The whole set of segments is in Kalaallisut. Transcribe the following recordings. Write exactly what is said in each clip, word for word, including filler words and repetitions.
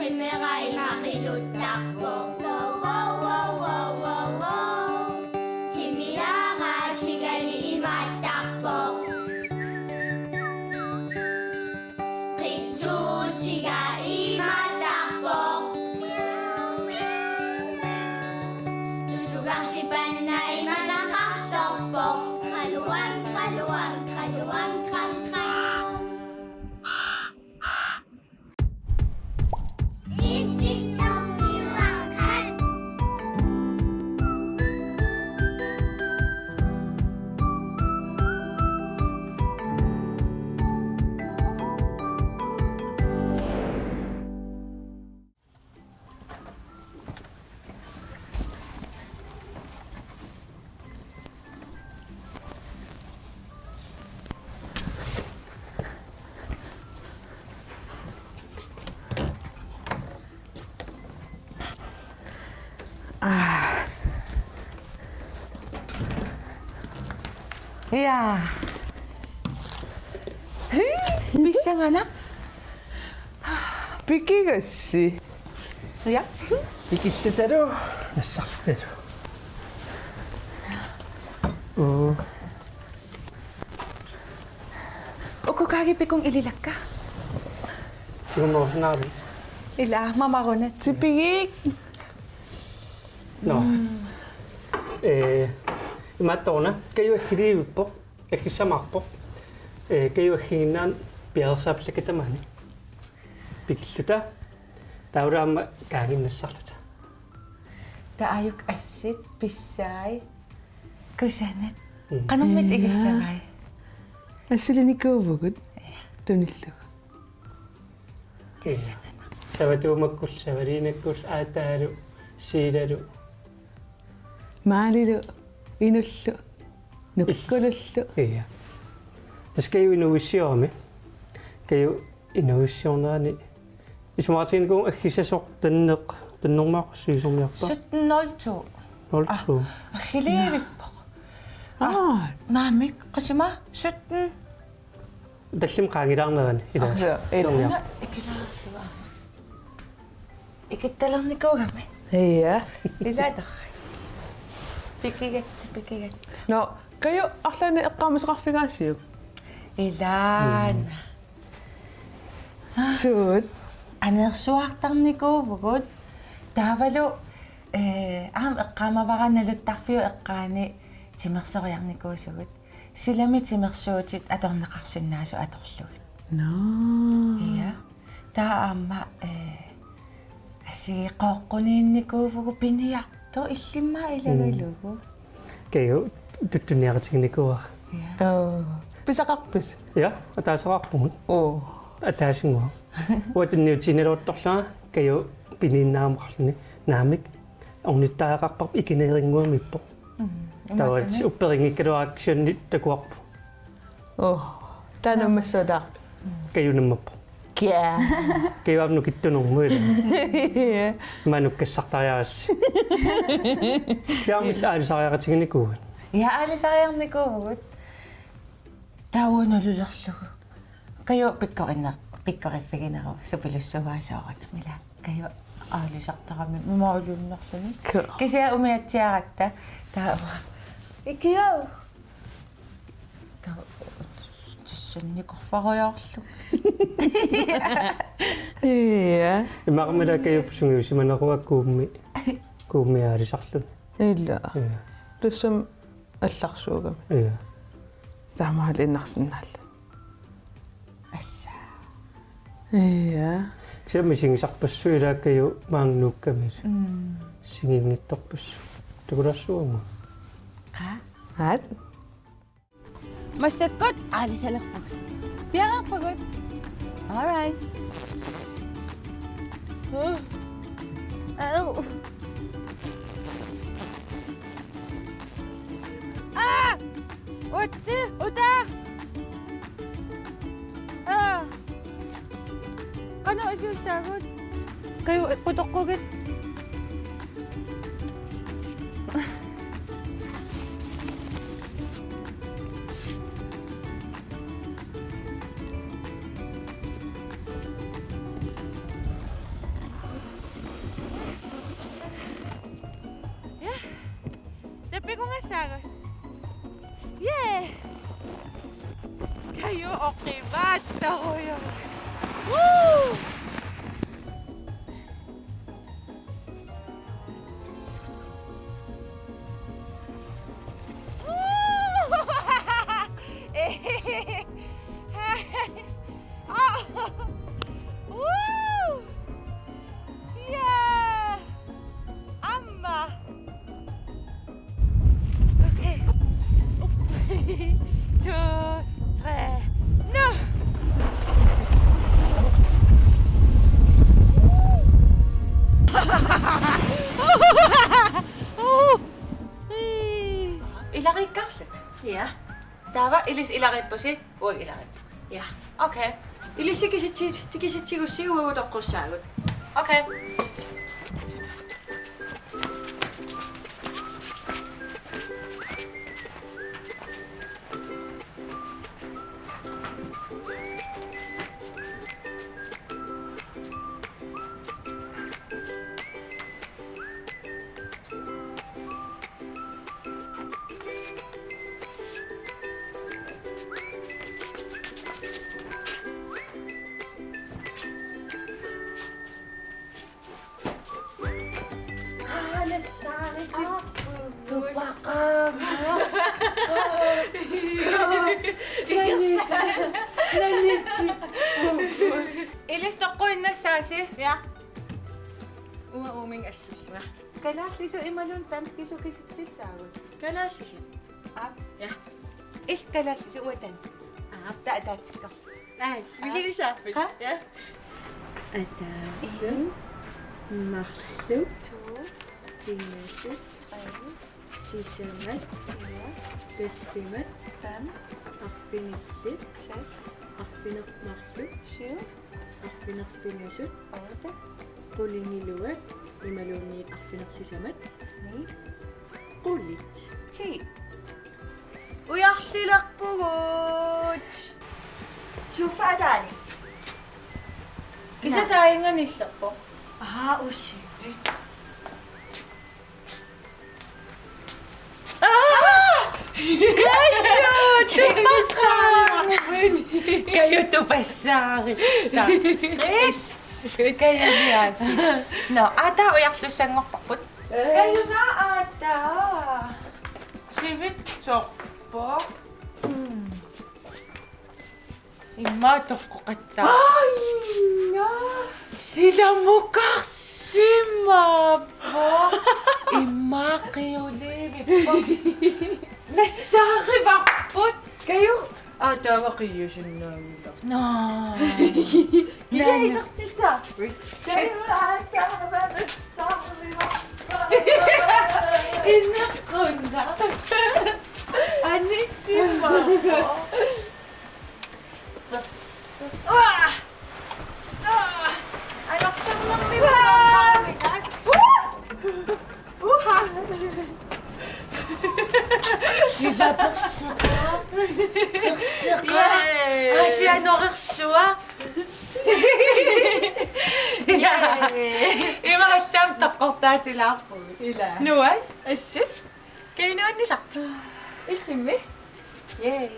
Timera ima qiluttarpoq. Wow, wow, wow, wow, wow, wow. Timiara tigali imaattarpoq. Qitsuutiga imaattarpoq. Tulugarsipanna imanaqarsorpoq. Qaluan, qaluan, qaluan, qan, qan. Aa. Ja. Pissanganaq. Pikigassi. Ja. Pikillutalu, nassarlutalu. Uu. Uku kaagi pikun ililakka. Tigummoorsinnaarami. Ila, mamaruna. Tipigiik. Nå. Mm. Eh, imaattoruna, Kaju aggiliivippoq, aggissamaarpoq. Eh, Kaju aggiinnaanni piareersaapilakkit tamaani. Pikilluta. Taava aamma kaaginnassaarluta. Taajuk assit pissai. Kusanat. Mm. Qanormita. Ja. Igissavai? Assilinikuuvugut. Ja. Tunillugu. Ja. Pissanganaq. Savatuumakkut, savaliinnakkut, aataalu, siilalu. Maalilu, inullu, nukkulullu. Ja. Tassa Kaju inuuissiorami. Kaju inuuissiornerani isumaqatiginikuuvugut aggisasoq tanneq, tannermaaqqussi isormiarpa? Sytten nul to. Nul to. Ah, aggiliivippoq. Aa. Ah, naamik, qasima, sytten. Tallimat qaangilaarnerani ila. Ah, ja, ila. Isormiarpa? Una ikilaarsugaa. Ikittalernikuugami. Ja. Ilaataq. Pikigatta, pikigatta. Nå, Kaju arlaannik eqqaamasaqarfigaasiuk? Ilaana. Mm. Suut? Aneersuartarnikuuvugut. Taavalu, eh, aamma eqqaamavara naluttarfiup eqqaani timersoriarnikuusugut. Silami timersuutit atorneqarsinnaasut atorlugit. Nå. Ja. Taava aamma, eh, assigiiqquniinnikuuvugut piniartoq illimmi ilagalugu. Mm. Kaju tuttunniaqatiginikuuara. Ja. Oo. Pisaqarpisi? Ja, ataaseqarpugut. Oo. Ataasinnguaq. Uanga tunniutiinnaleruttorlunga Kaju piniinnaamaqarluni. Naamik, ornittariaqarparput ikineerinnguamippoq. Mm. Taava imaassinnaavoq. Upperinngikkaluarluni takuarput. Oo. Taava nammassuataarpit? Kaju nammappoq. Kia. Kaju aamma nukittunermut. Ima nukkassartariaqassi. Kisianni aamma aalisariaqatiginikuuvugut. Ja, aalisariarnikuuvugut. Taava nalulerlugu. Kaju pikkorinner-, pikkoriffigineruvoq supilussuuaa soorunami ila. Kaju aalisartarami imaaliunnerluni. Ka- Kisianni umiatsiaratta. Taava. Ikiau. Taava. Tassanikorfariarlu. Ja. Imaammat ila Kajup sungiusimaneruara Kuummi. Kuummi aalisarluni. Ila. Ja. Tassami allarsuugami. Ja. Taamaaliinnarsinnaalluni. Assa. Ja. Kisianni misigisarpassuit ila Kaju maanga nuukkamiuk. Mm. Siginngitsorpassuit. Takulaassuunga. Qaa? Aat? Massakkut aalisalerpugut. Piareerpugut. All right. Au. Aa! Uatsi, uta! Aa! Qanoq isussaagut? Kaju, putoqqugit. Privat, der ryger. Woo! Woo! Woo! Ja! Amma! Okay. To, tre, nu! Ilariikkarsi? Ja. Taava ilissi ilariippusi, uagut ilariipput. Ja. Okay. Ilissi tikisitsi-, tikisitsigussiuk uagut toqqussaagut. Okay. Aa, nassaaritit. Tupaqaanga. Nanitit. Nanitit. Ilissi toqquinnassaasi? Ja. Uanga uuminnga assullugu. Kalaallisut imaluunniit danskisut kisitsissaagut? Kalaallisut. Aap. Ja. Illit kalaallisut, uanga danskisut. Aap. Taava ataatsikkoorlugit. Ai, aa, misilissaapput. Qaa? Ja. Ataaseq. Mhm. Marluk. To. Pingasut. Tre. Sisamat. Fire. Tallimat. Fem. Arfinillit. Seks. Arfineq-marluk. Syv. Arfineq-pingasut. Otte. Qulingiluat imaluunniit arfineq-sisamat. Ni. Qulit. Ti. Ujarlilerpugut. Sofaa taanna. Kisianni taanna ingerlalerpoq. Aa, usi. Aa! Kaju, tupassaaruk. Kaju, tupassaaruk. Yes. Kaju, yes. Nå, ata ujartussanngorparput. Kaju, naa, ata. Sivitsorpoq. Mm. Immaqa toqqoqattaarpoq. Aajuna. Silamukarsimavoq. Immaqa qiuliivippoq. Nassaarivarput. Kaju. Aa, taava qiusinnaanngilaq. Naa. Kisianni isertissaapput. Kaju, aa, taava nassaarivarput. Inequnaq. Anisimavoq. Uaa! Uaa! Anortarnermi uaa! Uaa! Uaa! Sila perseqaaq. Perseqaaq. Yay! Aasiit anorersuaq. Yay! Ima assut toqqortaatilaarpugut. Ila. Nuann'. Assut. Kaju, nuannisarpit? Illimmi? Yay!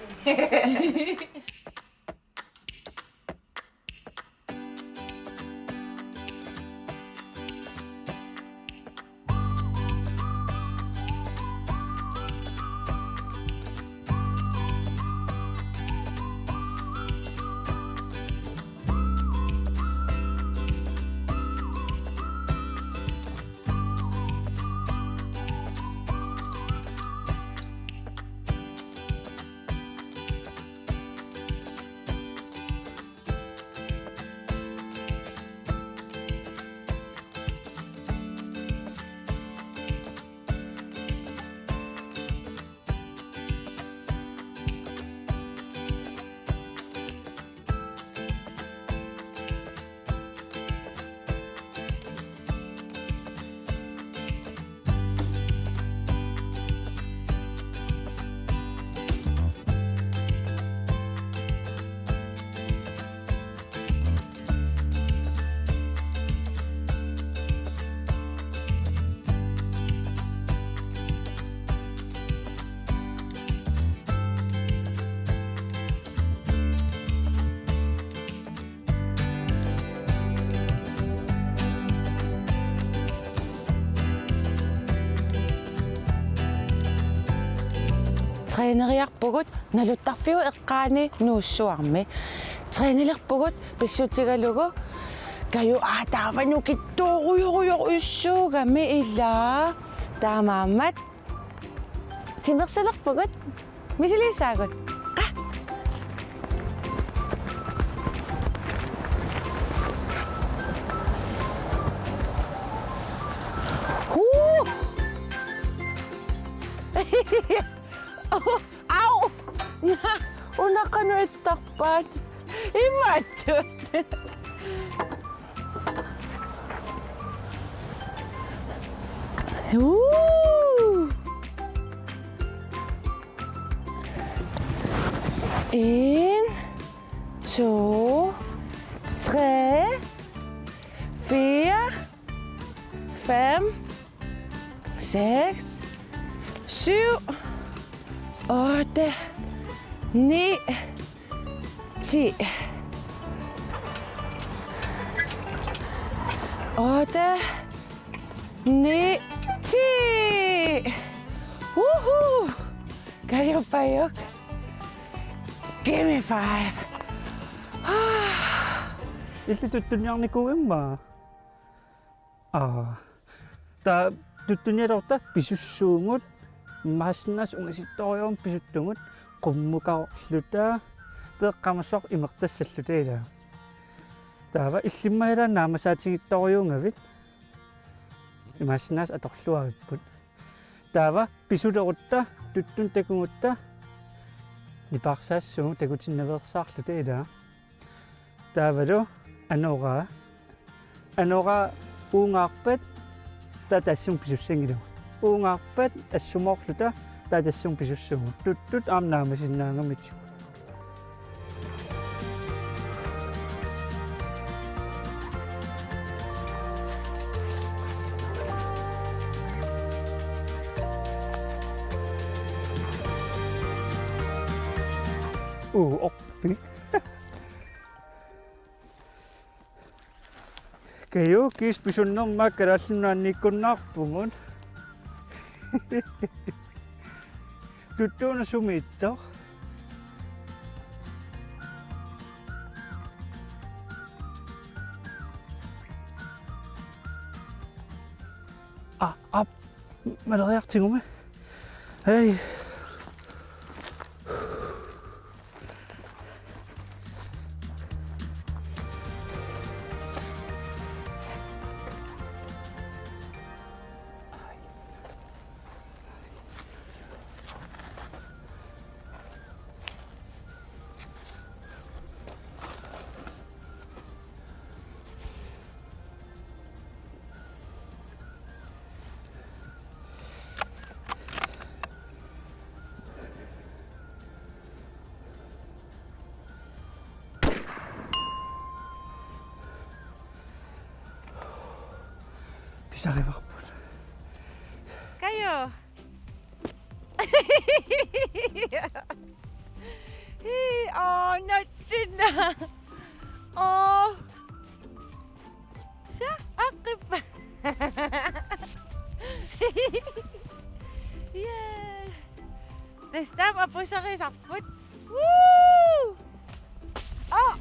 Træneriarpugut naluttarfiup eqqaani Nuussuarmi. Trænilerpugut pissutigalugu. Kaju, aa, taava nukittoorujorujorujussuugami ilaa. Taamaammat timersulerpugut. Misilissaagut. Qa. Huu! Au! Una qanoq ittarpaat? Imaattut. Uu! En, to, tre, fire, fem, seks, syv, otte, ni, ti. Otte, ni, ti. Woohoo! Kaju Pajuk. Give me five. Illit tuttunniarnikuuit immaqa? Aa. Taava tuttunniarluta pisussuugut, imaassinnaavoq ungasittorujuummik pisuttugut, qummukarluta, peeqqamassuaq imertassalluta ilaa. Taava illimmi ilaa naammassaatigiittorujuugavit, imaassinnaavoq atorluaripput. Taava pisulerutta, tuttunik takugutta, nipaarsaassuugut takutinnaveersaarluta ilaa. Taavalu anoraa. Anoraa uungaarpat taava tassunga pisussanngilagut. Uungaarpat assumoorluta taava tassunga pisussuugut. Tuttut aamma naammasinnaagamitsigut. Uu, orpik. Kaju, kiis pisunnerma Kalaallit Nunaanniikkunnaarpugut. Tuttuuna sumiittoq? Aa, aap, maleriartigummi. Hej. Pisarivarput. Kaju. Hii, oo, natsinna. Oo. Sa, aqqippa. Yay. Tassa taama apuusarisarput. Woo! Oh!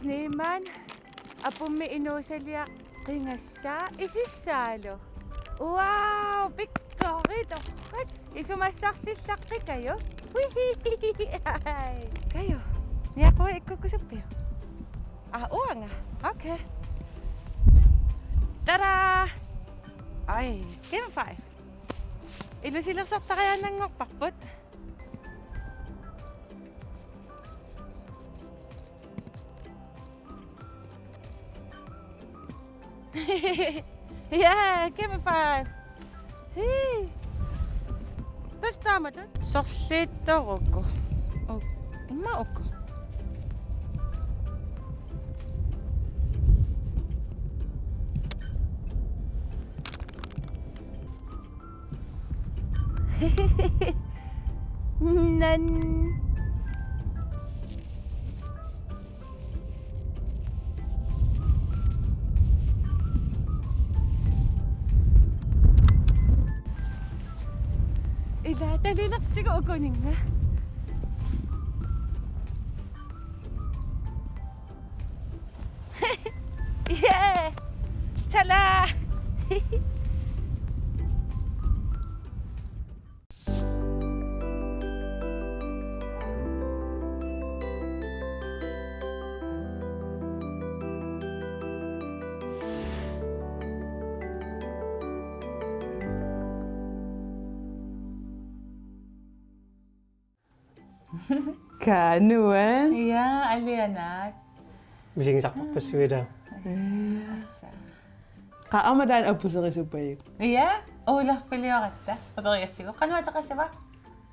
Sneemann, apummi inuusaliaq qigassaa isissaalu. Wow, pikkoritoqqat. Isumassarsillaqqit Kaju. Hui. Kaju, niaqua ikkukkusuppiuk? Aa, uanga. Okay. Tada! Ai, game five. Ilusilersortariaannanngorparput. Yeah, give me five. Hii. Tassa taamatut. Sorliittoq uku. U-, immaqa uku. Nan. Ila talilertigu ukuninnga. Yeah! Tala! Kanuan. Ja, alianaak. Misigisarparpassuit ila. Assa. Qa aamma taanna apuserisoq pajup. Ja, Oolafiliaratta. Aperigatsigu. Qanoq ateqassava?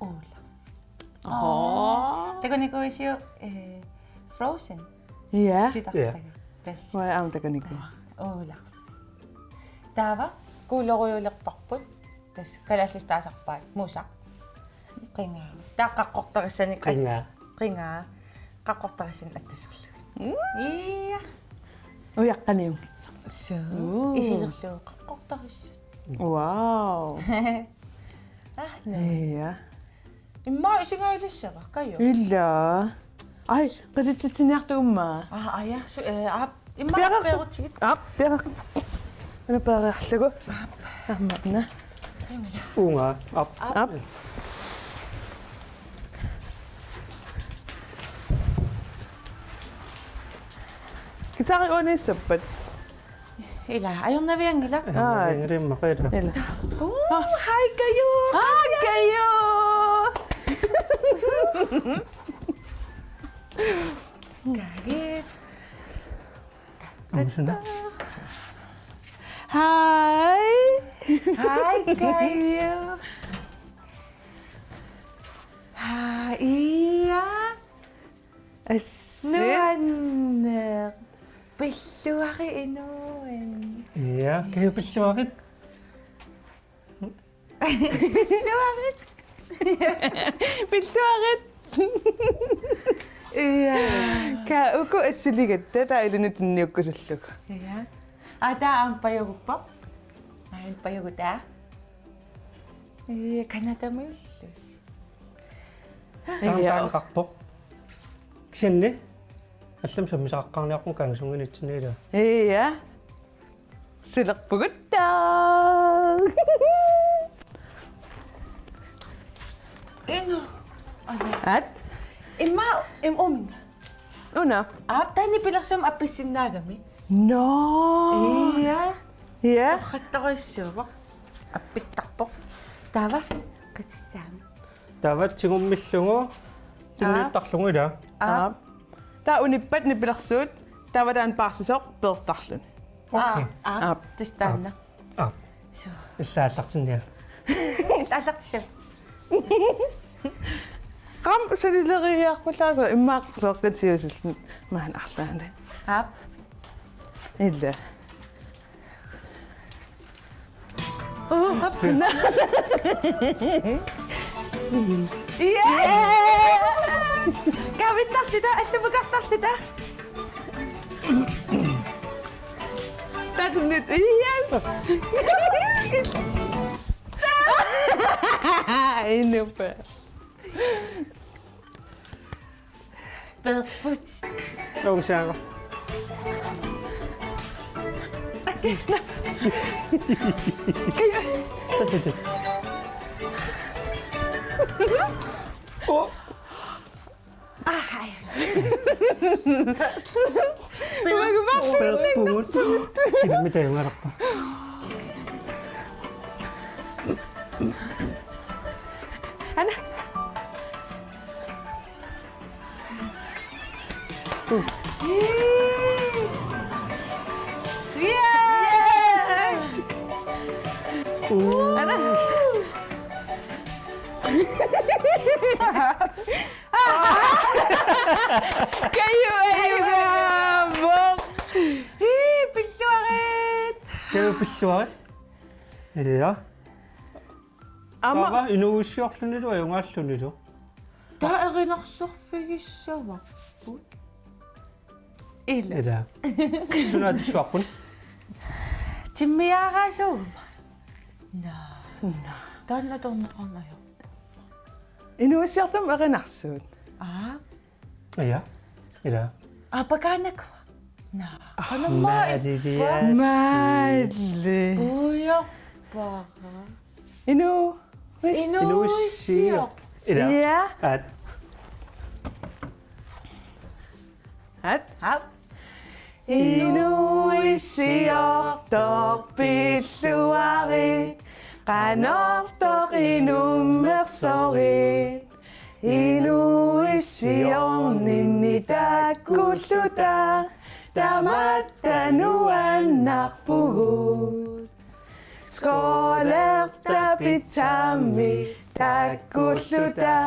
Oolaf. Aa. Takunikuuisiuk, eh, Frozen. Ja. Titartaga. Ja. Tassa. Uanga aamma takunikuuara. Oolaf. Taava, kuulorujulerparput. Tassa kalaallisut taasarpaat musaq. Qingaa. Taava qaqqortarissanik at-, Qingaa. Qingaa. Qaqqortarissanik attaserlugit. Mm. Ja. Ujaqqaniunngitsoq. Suu. Uu. Isilerlugu qaqqortarissat. Wow. Ah, no. Ja. Immaqa isigaajussava, Kaju? Ila. Ai, qititsitsiniartuumma. Ah, aja, su-, eh, aap, immaqa Piara-, peerutsigit. Aap, piara-. Una peeriarlugu. Aamma una. Uunga, aap. Aap. Guitari uaniissappat. Ila, ajornavianngilaq. Aa. Ajornavianngilaq immaqa ila. Ila. Uu, hej, Kaju. Hej, Kaju. Kaju. Aamma suna. Hej. Hej, Kaju. Hej, ja. Assit. Nuanneq. Pilluarit inuuinni. Ja, Kaju pilluarit. Pilluarit. Pilluarit. Ja. Kaa uku assiligatta taava ilinnut tunniukkusullugu. Ja. Aa, taava aamma pajuguppoq. Aamma pajugutaa. Ja, Canadamiullusi. Taanna Ja. Taanna qaqqarpoq. Kisianni allamik sammisaqaqqaarniarpunga kaangisunnginitsinni ila. Ja. Silerpugutta. Inu. Aja. Aat? Immaqa, im-, uuminnga. Una. Aap, taanna nipilersuummat appassinnaagami. Nå. Ja. Ja. Oqattorissuuvoq. Appittarpoq. Taava, qatissaami. Taava tigummillugu, aap, tunniuttarlugu ila. Aap. Aap. Taava unippat nipilersuut, taava taanna paarsisoq peertarluni. Okay. Aap, aap, aap, tassa taanna. Aap. Suu. Illit aallartinniarit. Aallartissavit. Qam salileriiaarpallaartoq immaqa soorlu siusillu maani arlaanni. Aap. Ila. Uu, aap. Ja! Kavittarluta, allumakartarluta. Tatunit, yes! Inupa. Peerput. Uunga. Oh. Ai. Uanga marlunnik. Peerpugut. Kina mitajugaluarpa. Ana. Yeah! Ana. Kaju ajugaavoq. Ii, pilluarit. Kaju pilluarit. Ja. Aamma. Taava inuuissiorlunilu ajugaallunilu. Taava erinarsorfigissavarput. Ila. Ila. Suna atussuarput? Timmiaaraasuuguma. Naa. Naa. Taanna torneqarnajo. Inuuissiortumik erinarsuut. Aa. Ja. Ila. Apakaanakua. Naa. Qanormaa. Maali. Maali. Ujoqpara. Inu. Inuuissior. Ila. Ja. Aat. Aat. Aap. Inuuissiortoq pilluarit, qanortoq inummersorit. Inuuissiorninni takkulluta, tamatta nuannarpugut. Skålerta pizzammik takkulluta,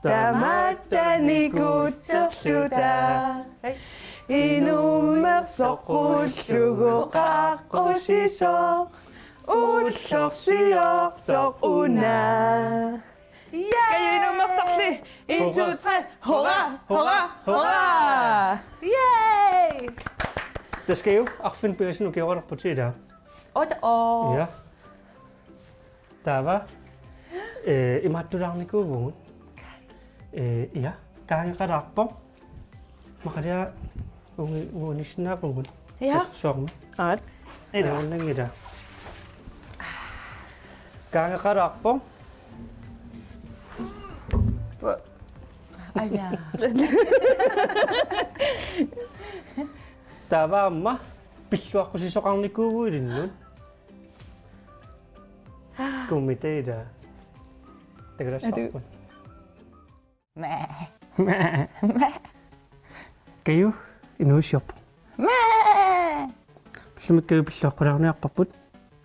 tamatta nikutserluta. Inummersoq qullugu qaqqusisoq, ullorsiortoq una. Yay! Inummersorli. En, to, tre. Hurra, hurra, hurra! Yay! Tassa Kaju, arfineq-pingasuni ukioqalerputit ilaa. Otte år. Ja. Taava, eh, imaattulaarnikuuvugut. Eh, ja, kaangeqalaarpoq. Maqalia ungi-, uunissinaappugut. Ja. Katersuarmi. Aat. Ila. Uunanngila. Kaangeqalaarpoq. Aja. Taava aamma pilluaqqusisoqarnikuuvugut ilinnut. Kummi taava. Takulaassavarput. Mæ. Mæ. Mæ. Kaju, inuuissiorpoq. Mæ. Ullumi Kaju pilluaqqulaarniarparput.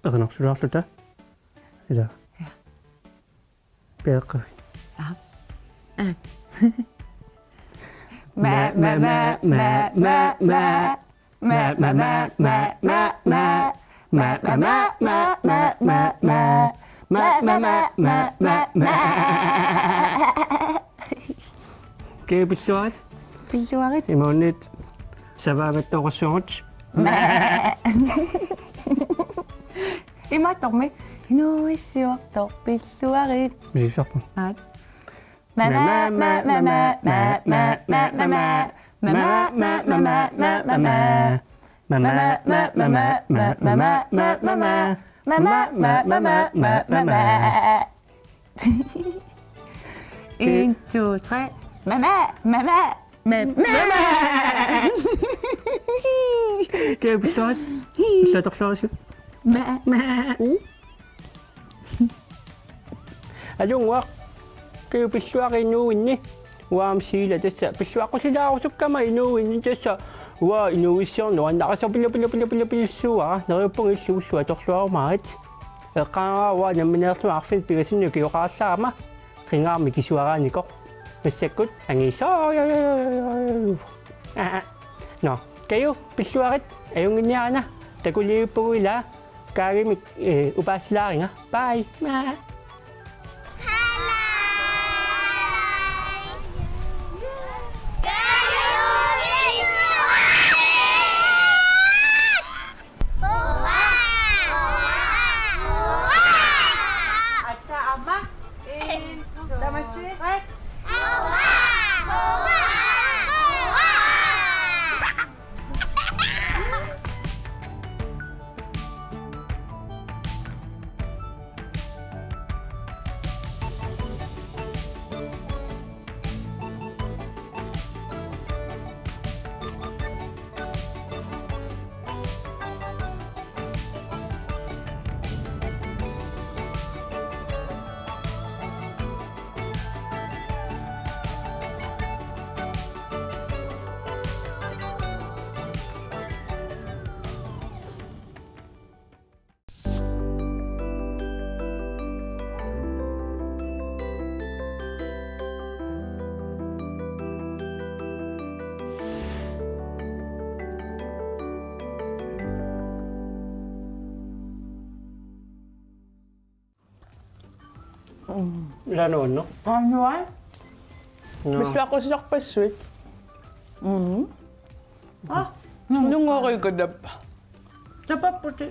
Erinarsuaarluta. Ila. Ja. Peeqqavi. Aha. Aha. Mæ, mæ, mæ, mæ, mæ, mæ. Mæ, mæ, mæ, mæ, mæ, mæ. Mæ, mæ, mæ, mæ, mæ, mæ, mæ. Mæ, mæ, mæ, mæ, mæ, mæ. Kaju, pilluarit. Pilluarit. Imaluunniit savaavat toqassuagut. Mæ. Imaattormi. Inuuissiortoq pilluarit. Misissuarput. Aat. Mæ, mæ, mæ, mæ, mæ. En, to, tre. Mæ, mæ, mæ, mæ. Mæ, mæ, mæ, mæ. Kaju, pilluarit. Pilluarit atorluarisi. Mæ. Mæ. Uh. Alunnguaq, Kaju pilluarit inuuinni. Uanga Siila tassa pilluaqqulilaarusukkama inuuinni tassa. Uanga inuuissiorneq nuannarisoq pilu, pilu, pilu, pilu, pilussuuara. Neriuppunga illit ullup atorluarumaarpit. Eqqaamavara uanga nammineerlunga arfineq-pingasunut ukioqarallarama. Qingaarmi kisuaraanikoq. Massakkut angisoo. Aa. Nå, Kaju, pilluarit, ajunnginniarina, takuliuppugut ilaa, kaagimik, eh, upaasilaaringa. Bye. Maa. Aatsaat aamma. En, to, tre. Ilaa nuanneq. Qanuai? Nå. Pilluaqqusisarpassuit. Mm. Ah, nunngorikutap. Tapapputi.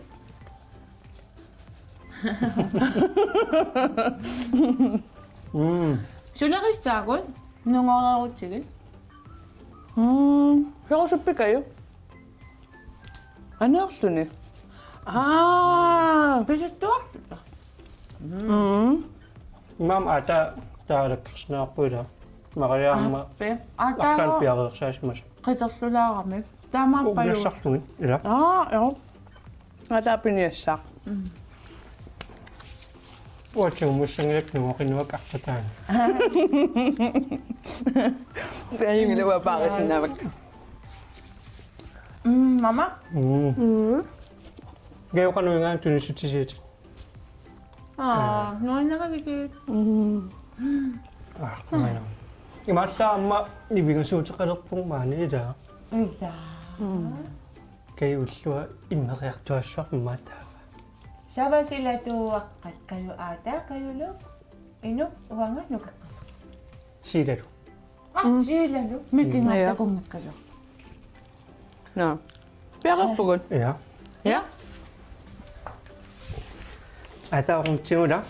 Mm. Sulerissaagut nungoreerutsigit. Mm, sorusuppikaju. Aneerluni. Aa. Pisuttuarluta. Mm. Maam ata taalakkersinarpuila. Mariamma. Appi. Ata. Akkan piareersaasimas. Qiterlulaarami. Taamaappalu. Ullassarlugit, ila. Aa, joo. Ata piniassaq. Mm. Uatsumussanngilak nuoqinuak arpataani. Taanngilaq paarisinnaavakka. Mm, mama. Mm. Mm. Geoqanuingaan tunissutisiit. Aa, nuannaravigit. Mm. Aa, qamana. Imaallaat aamma nivingasuuteqalerpunga maani ilaa. Ilaa. Mm. Kaju ullua immeriartuaassuarmik taava. Sava silatuaqqat Kaju aataa Kajulu. Inuk uanga nukakka. Silalu. Ah, mm. Silalu. Mikinga. Ja. Takunngikkalu. Nå. Piareerpugut. Ja. Ja. Ata oruntiuda.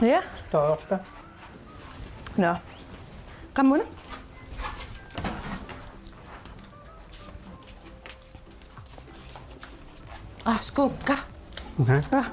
Ja. Toorta. Nå. Qamuuna. Ah, skugga. Mhm. Ah.